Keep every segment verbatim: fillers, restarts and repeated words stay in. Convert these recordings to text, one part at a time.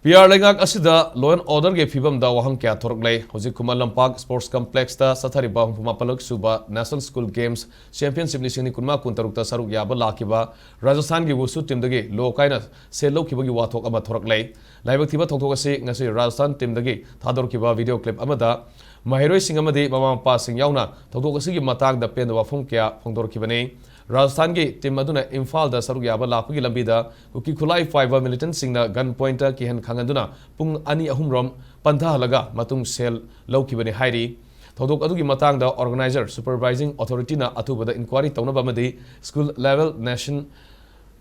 ꯄꯤꯌꯥꯔ ꯂꯩꯉꯥꯛ ꯑꯁꯤꯗ law and orderꯒꯤ ꯐꯤꯕꯝꯗ ꯋꯥꯍꯪ ꯀꯌꯥ ꯊꯣꯔꯛꯂꯦ꯫ ꯍꯧꯖꯤꯛ ꯈꯨꯃꯟ ꯂꯝꯄꯥꯛ Sports Complexꯇ ꯆꯠꯊꯔꯤꯕ ꯍꯨꯝꯐꯨ ꯃꯥꯄꯜꯂꯛ ꯁꯨꯕ National School Games Championship ꯂꯤꯁꯤꯡ ꯑꯅꯤ ꯀꯨꯟꯃꯉꯥ ꯀꯨꯟꯇꯔꯨꯛꯇ ꯁꯔꯨꯛ ꯌꯥꯕ ꯂꯥꯛꯈꯤꯕ ꯔꯥꯖꯁꯊꯥꯟꯒꯤ ꯋꯨꯁꯨ teamꯗꯒꯤ ꯂꯣ ꯀꯥꯏꯅ ꯁꯦꯜ ꯂꯧꯈꯤꯕꯒꯤ ꯋꯥꯊꯣꯛ ꯑꯃ ꯊꯣꯔꯛꯂꯦ꯫ ꯂꯥꯏꯕꯛ ꯊꯤꯕ ꯊꯧꯗꯣꯛ ꯑꯁꯤ ꯉꯁꯤ ꯔꯥꯖꯁꯊꯥꯟ teamꯗꯒꯤ ꯊꯥꯗꯣꯔꯛꯈꯤꯕ video clip ꯑꯃꯗ ꯃꯍꯩꯔꯣꯏꯁꯤꯡ ꯑꯃꯗꯤ ꯃꯃꯥ ꯃꯄꯥꯁꯤꯡ ꯌꯥꯎꯅ ꯊꯧꯗꯣꯛ ꯑꯁꯤꯒꯤ ꯃꯇꯥꯡꯗ ꯄꯦꯟꯗꯕ ꯋꯥꯐꯝ ꯀꯌꯥ ꯐꯣꯡꯗꯣꯔꯛꯈꯤꯕꯅꯤ꯫ ꯔꯥꯖꯁꯊꯥꯟꯒꯤ team ꯑꯗꯨꯅ ꯏꯝꯐꯥꯜꯗ ꯁꯔꯨꯛ ꯌꯥꯕ ꯂꯥꯛꯄꯒꯤ ꯂꯝꯕꯤꯗ ꯀꯨꯀꯤ ꯈꯨꯠꯂꯥꯏ ꯄꯥꯏꯕ militantꯁꯤꯡꯅ gun pointꯇ ꯀꯤꯍꯟ ꯈꯪꯍꯟꯗꯨꯅ ꯄꯨꯡ ꯑꯅꯤ ꯑꯍꯨꯝ ꯔꯣꯝ ꯄꯟꯊꯍꯜꯂꯒ ꯃꯇꯨꯡ ꯁꯦꯜ ꯂꯧꯈꯤꯕꯅꯤ ꯍꯥꯏꯔꯤ꯫ ꯊꯧꯗꯣꯛ ꯑꯗꯨꯒꯤ ꯃꯇꯥꯡꯗ organizer supervising authorityꯅ ꯑꯊꯨꯕꯗ inquiry ꯇꯧꯅꯕ ꯑꯃꯗꯤ school level nation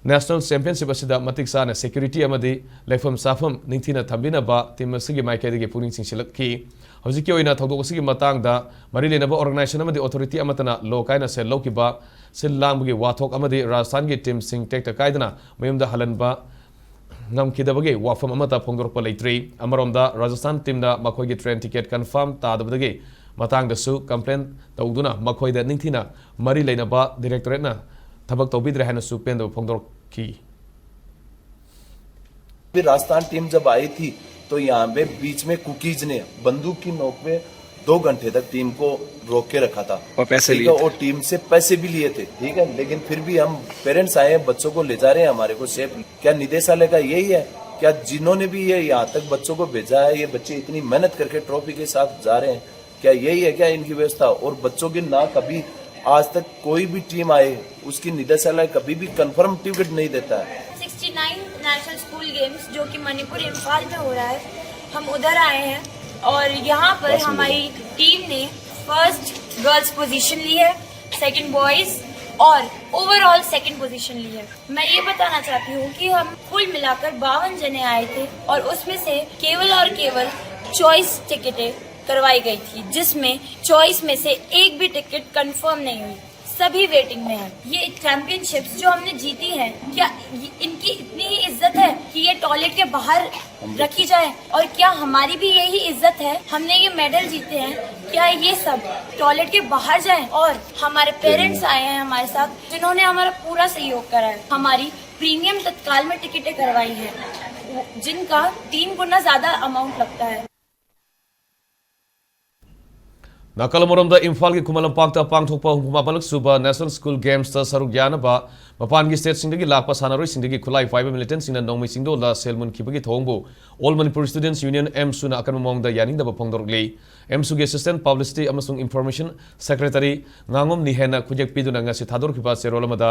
National Championship ꯑꯁꯤꯗ ꯃꯇꯤꯛ ꯆꯥꯅ security ꯑꯃꯗꯤ ꯂꯩꯐꯝ ꯆꯥꯐꯝ ꯅꯤꯡꯊꯤꯅ ꯊꯝꯕꯤꯅꯕ team ꯑꯁꯤꯒꯤ ꯃꯥꯏꯀꯩꯗꯒꯤ ꯄꯨꯛꯅꯤꯡ ꯆꯤꯡꯁꯤꯜꯂꯛꯈꯤ꯫ ꯍꯧꯖꯤꯛꯀꯤ ꯑꯣꯏꯅ ꯊꯧꯗꯣꯛ ꯑꯁꯤꯒꯤ ꯃꯇꯥꯡꯗ ꯃꯔꯤ ꯂꯩꯅꯕ organization ꯑꯃꯗꯤ authority ꯑꯃꯠꯇꯅ ꯂꯣ ꯀꯥꯏꯅ ꯁꯦꯜ ꯂꯧꯈꯤꯕ, ꯁꯤꯜ ꯂꯥꯡꯕꯒꯤ ꯋꯥꯊꯣꯛ ꯑꯃꯗꯤ ꯔꯥꯖꯁꯊꯥꯟꯒꯤ teamꯁꯤꯡ ꯇꯦꯛꯇ ꯀꯥꯏꯗꯅ ꯃꯌꯨꯝꯗ ꯍꯜꯍꯟꯕ ꯉꯝꯈꯤꯗꯕꯒꯤ ꯋꯥꯐꯝ ꯑꯃꯠꯇ ꯐꯣꯡꯗꯣꯔꯛꯄ ꯂꯩꯇ꯭ꯔꯤ꯫ ꯑꯃꯔꯣꯝꯗ ꯔꯥꯖꯁꯊꯥꯟ teamꯅ ꯃꯈꯣꯏꯒꯤ train ticket confirm ꯇꯥꯗꯕꯗꯒꯤ ꯃꯇꯥꯡꯗꯁꯨ complaint ꯇꯧꯗꯨꯅ ꯃꯈꯣꯏꯗ ꯅꯤꯡꯊꯤꯅ ꯃꯔꯤ ꯂꯩꯅꯕ directorateꯅ ꯊꯕꯛ ꯇꯧꯕꯤꯗ꯭ꯔꯦ ꯍꯥꯏꯅꯁꯨ ꯄꯦꯟꯗꯕ ꯐꯣꯡꯗꯣꯔꯛꯈꯤ꯫ फिर राजस्थान टीम जब आई थी तो यहाँ पे बीच में कुकीज ने बंदूक की नोक पे दो घंटे तक टीम को रोक के रखा था। और पैसे ठीक लिए है, और टीम से पैसे भी लिए थे, ठीक है, लेकिन फिर भी हम पेरेंट्स आए हैं, बच्चों को ले जा रहे हैं हमारे को सेफ। क्या निदेशालय का यही है? क्या जिन्होंने भी ये यहाँ तक बच्चों को भेजा है, ये बच्चे इतनी मेहनत करके ट्रॉफी के साथ जा रहे हैं, क्या यही है क्या इनकी व्यवस्था? और बच्चों की ना कभी आज तक कोई भी टीम आए, उसकी निदेशालय कभी भी कंफर्म टिकट नहीं देता है। Sixty nine national school games जो कि मणिपुर इम्फाल में हो रहा है, हम उधर आए हैं और यहाँ पर हमारी टीम ने फर्स्ट गर्ल्स पोजीशन ली है, सेकंड बॉयज और ओवरऑल सेकंड पोजीशन ली है। मैं ये बताना चाहती हूँ कि हम कुल मिलाकर बावन जने आए थे और उसमें से केवल और केवल चॉइस टिकटें करवाई गई थी, जिसमें चॉइस में से एक भी टिकट कंफर्म नहीं हुई, सभी वेटिंग में है। ये चैंपियनशिप्स जो हमने जीती है, क्या ये- इनकी इतनी ही इज्जत है कि ये टॉयलेट के बाहर रखी जाए? और क्या हमारी भी यही इज्जत है? हमने ये मेडल जीते हैं, क्या ये सब टॉयलेट के बाहर जाए? और हमारे पेरेंट्स आए हैं हमारे साथ, जिन्होंने हमारा पूरा सहयोग करा है। हमारी प्रीमियम तत्काल में टिकटें करवाई हैं, जिनका तीन गुना ज्यादा अमाउंट लगता है। ꯅꯥꯀꯜ ꯑꯃꯔꯣꯝꯗ ꯏꯝꯐꯥꯜꯒꯤ ꯈꯨꯃꯟ ꯂꯝꯄꯥꯛꯇ ꯄꯥꯡꯊꯣꯛꯄ ꯍꯨꯝꯐꯨ ꯃꯥꯄꯜꯂꯛ ꯁꯨꯕ ꯅꯦꯁꯅꯦꯜ ꯁ꯭ꯀꯨꯜ ꯒꯦꯝꯁꯇ ꯁꯔꯨꯛ ꯌꯥꯅꯕ ꯃꯄꯥꯟꯒꯤ ꯁ꯭ꯇꯦꯠꯁꯤꯡꯗꯒꯤ ꯂꯥꯛꯄ ꯁꯥꯟꯅꯔꯣꯏꯁꯤꯡꯗꯒꯤ ꯈꯨꯠꯂꯥꯏ ꯄꯥꯏꯕ ꯃꯤꯂꯤꯇꯦꯟꯁꯤꯡꯅ ꯅꯣꯡꯃꯩ ꯆꯤꯡꯗꯣꯜꯗ ꯁꯦꯜ ꯃꯨꯟꯈꯤꯕꯒꯤ ꯊꯧꯑꯣꯡꯕꯨ ꯑꯣꯜ ꯃꯅꯤꯄꯨꯔ ꯁ꯭ꯇꯨꯗꯦꯟꯠꯁ ꯌꯨꯅꯤꯌꯟ ꯑꯦꯝꯁꯨꯅ ꯑꯀꯟꯕ ꯃꯑꯣꯡꯗ ꯌꯥꯅꯤꯡꯗꯕ ꯐꯣꯡꯗꯣꯔꯛꯂꯤ꯫ ꯑꯦꯝꯁꯨꯒꯤ ꯑꯦꯁꯤꯁꯇꯦꯟꯠ ꯄꯕ꯭ꯂꯤꯁꯤꯇꯤ ꯑꯃꯁꯨꯡ ꯏꯟꯐꯣꯔꯃꯦꯁꯟ ꯁꯦꯀ꯭ꯔꯦꯇꯔꯤ ꯉꯥꯉꯣꯝ ꯅꯤꯍꯦꯟꯅ ꯈꯨꯌꯦꯛ ꯄꯤꯗꯨꯅ ꯉꯁꯤ ꯊꯥꯗꯣꯔꯛꯈꯤꯕ ꯆꯦꯔꯣꯜ ꯑꯃꯗ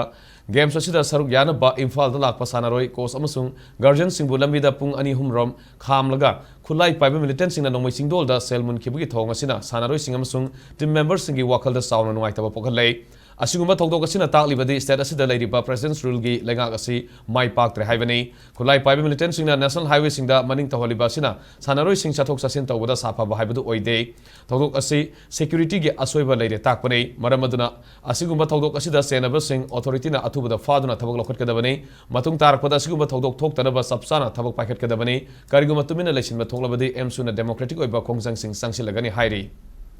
ꯒꯦꯝꯁ ꯑꯁꯤꯗ ꯁꯔꯨꯛ ꯌꯥꯅꯕ ꯏꯝꯐꯥꯜꯗ ꯂꯥꯛꯄ ꯁꯥꯟꯅꯔꯣꯏ, ꯀꯣꯆ ꯑꯃꯁꯨꯡ ꯒꯥꯔꯖꯤꯌꯟꯁꯤꯡꯕꯨ ꯂꯝꯕꯤꯗ ꯄꯨꯡ ꯑꯅꯤ ꯑꯍꯨꯝ ꯔꯣꯝ ꯈꯥꯝꯂꯒ ꯈꯨꯠꯂꯥꯏ ꯄꯥꯏꯕ ꯃꯤꯂꯤꯇꯦꯟꯁꯤꯡꯅ ꯅꯣꯡꯃꯩ ꯆꯤꯡꯗꯣꯜꯗ ꯁꯦꯜ ꯃꯨꯟꯈꯤꯕꯒꯤ ꯊꯧꯑꯣꯡ ꯑꯁꯤꯅ ꯁꯥꯟꯅꯔꯣꯏꯁꯤꯡ ꯑꯃꯁꯨꯡ ꯇꯤꯝ ꯃꯦꯝꯕꯔꯁꯤꯡꯒꯤ ꯋꯥꯈꯜꯗ ꯆꯥꯎꯅ ꯅꯨꯡꯉꯥꯏꯇꯕ ꯄꯣꯛꯍꯜꯂꯦ꯫ ꯑꯁꯤꯒꯨꯝꯕ ꯊꯧꯗꯣꯛ ꯑꯁꯤꯅ ꯇꯥꯛꯂꯤꯕꯗꯤ ꯁ꯭ꯇꯦꯠ ꯑꯁꯤꯗ ꯂꯩꯔꯤꯕ ꯄ꯭ꯔꯦꯁꯤꯗꯦꯟꯠꯁ ꯔꯨꯜꯒꯤ ꯂꯩꯉꯥꯛ ꯑꯁꯤ ꯃꯥꯏ ꯄꯥꯛꯇ꯭ꯔꯦ ꯍꯥꯏꯕꯅꯤ꯫ ꯈꯨꯠꯂꯥꯏ ꯄꯥꯏꯕ ꯃꯤꯂꯤꯇꯦꯟꯁꯤꯡꯅ ꯅꯦꯁꯅꯦꯜ ꯍꯥꯏꯋꯦꯁꯤꯡꯗ ꯃꯅꯤꯡ ꯇꯧꯍꯜꯂꯤꯕ ꯑꯁꯤꯅ ꯁꯥꯟꯅꯔꯣꯏꯁꯤꯡ ꯆꯠꯊꯣꯛ ꯆꯠꯁꯤꯟ ꯇꯧꯕꯗ ꯁꯥꯐꯕ ꯍꯥꯏꯕꯗꯨ ꯑꯣꯏꯗꯦ꯫ ꯊꯧꯗꯣꯛ ꯑꯁꯤ ꯁꯦꯀ꯭ꯌꯨꯔꯤꯇꯤꯒꯤ ꯑꯁꯣꯏꯕ ꯂꯩꯔꯦ ꯇꯥꯛꯄꯅꯤ꯫ ꯃꯔꯝ ꯑꯗꯨꯅ ꯑꯁꯤꯒꯨꯝꯕ ꯊꯧꯗꯣꯛ ꯑꯁꯤꯗ ꯆꯦꯟꯅꯕꯁꯤꯡ ꯑꯣꯊꯣꯔꯤꯇꯤꯅ ꯑꯊꯨꯕꯗ ꯐꯥꯗꯨꯅ ꯊꯕꯛ ꯂꯧꯈꯠꯀꯗꯕꯅꯤ꯫ ꯃꯇꯨꯡ ꯇꯥꯔꯛꯄꯗ ꯑꯁꯤꯒꯨꯝꯕ ꯊꯧꯗꯣꯛ ꯊꯣꯛꯇꯅꯕ ꯆꯞ ꯆꯥꯅ ꯊꯕꯛ ꯄꯥꯏꯈꯠꯀꯗꯕꯅꯤ꯫ ꯀꯔꯤꯒꯨꯝꯕ ꯇꯨꯃꯤꯟꯅ ꯂꯩꯁꯤꯟꯕ ꯊꯣꯛꯂꯕꯗꯤ ꯑꯦꯝꯁꯨꯅ ꯗꯦꯃꯣꯀ꯭ꯔꯦꯇꯤꯛ ꯑꯣꯏꯕ ꯈꯣꯡꯖꯪꯁꯤꯡ ꯆꯪꯁꯤꯜꯂꯒꯅꯤ ꯍꯥꯏꯔꯤ꯫